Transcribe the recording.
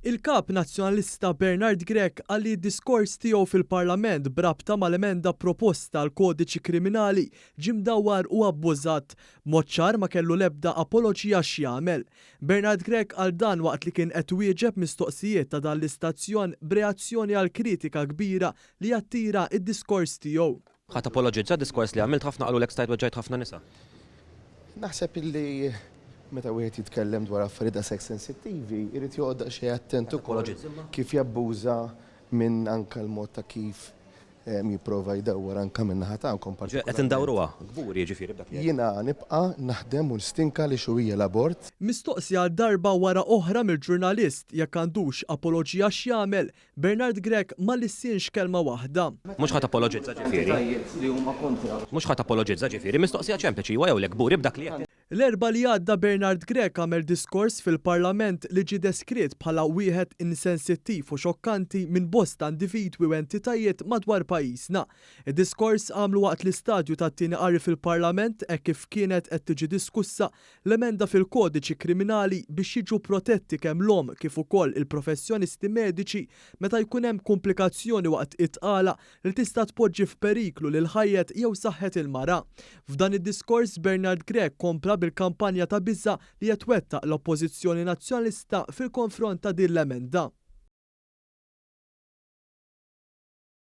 Il-Kap Nazzjonalista Bernard Grech qal li d-diskors tiegħu fil-Parlament b'rabta mal-emenda proposta għall-Kodiċi Kriminali ġie mdawwar u abbużat. B'mod ċar ma kellu l-ebda apoloġija x'jagħmel. Bernard Grech qal dan waqt li kien qed wieġeb mistoqsijiet ta' dan l-istazzjon b'reazzjoni għall-kritika kbira li attira d-diskors tiegħu. Ħa tapoloġizza diskors li għamilt ħafna qalulek stajt weġġajt ħafna nisa. Naħseb illi meta wieħed jitkellem dwar affarijiet daqshekk sensittivi, irid joqgħod daqsxejn attent ukoll kif jabbuża minn anke l-mod ta' kif jipprova jdawwar anke min-naħa tagħkom partikolarment. Qed indawruha, kburi jiġifieri b'dak li għedt. Jiena nibqa' naħdem u nistinka li xu hija l-abort. Mistoqsi għal darba wara oħra mill-ġurnalist jekk għandux apoloġija x'jagħmel, Bernard Grech ma lissinx kelma waħda. Mhux ħa tapoloġizza ġifieri? Mhux ħa tapoloġizza ġifieri? Mistoqsija ċempliċi, iwa jew le, kburi b'dak li għedt? L-Erbgħa li għadda Bernard Grech għamel diskors fil-Parlament li ġie deskritt bħala wieħed insensittiv u xokkanti minn bosta individwi u entitajiet madwar pajjiżna. Id-diskors għamlu waqt l-istadju tat-tieni qari fil-Parlament hekk kif kienet qed tiġi diskussa L-emenda fil-Kodiċi Kriminali biex jiġu protetti kemm l-omm kif ukoll il-professjonisti mediċi meta jkun hemm kumplikazzjoni waqt it-tqala li tista' tpoġġi f'periklu lil ħajjet jew saħħet il-mara. F'dan id-diskors Bernard Grech kompla bil-kampanja ta' biża' li qed twettaq l-Oppożizzjoni Nazzjonalista fil-konfront ta' din l-emenda.